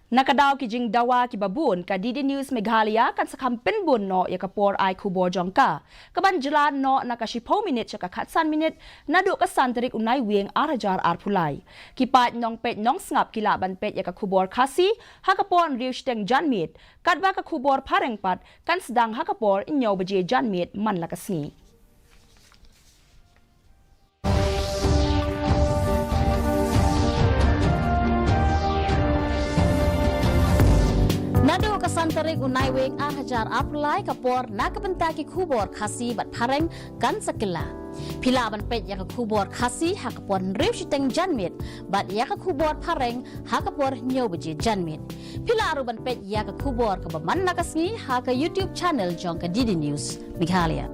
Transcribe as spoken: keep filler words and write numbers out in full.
Na ka daw ki jingdawa kiba bun, ka D D News Meghalaya kan sa kham pynbun noh ïa ka por ai khubor jong ka, kaban jlan noh na ka shiphew minit sha ka khatsan minit naduh ka san tarik u Naiwieng ar hajar arphew lai. Ki paid nongpeit nongsngap ki lah ban peit ïa ka khubor Khasi ha ka por hynriew shiteng janmiet, katba ka khubor phareng pat kan sdang ha ka por hynñiew baje janmiet man la ka sngi. Naduh ka san tarik u Naiwieng ar hajar arphew lai, ka por na ka bynta ki khubor Khasi bad phareng kan sa kylla. Phi lah ban peit ïa ka khubor Khasi ha ka por hynriew shiteng janmiet bad ïa ka khubor phareng ha ka por hynñiew baje janmiet. Phi lah ruh ban peit ïa ka khubor kaba man la ka sngi ha ka YouTube channel jong ka D D News Meghalaya.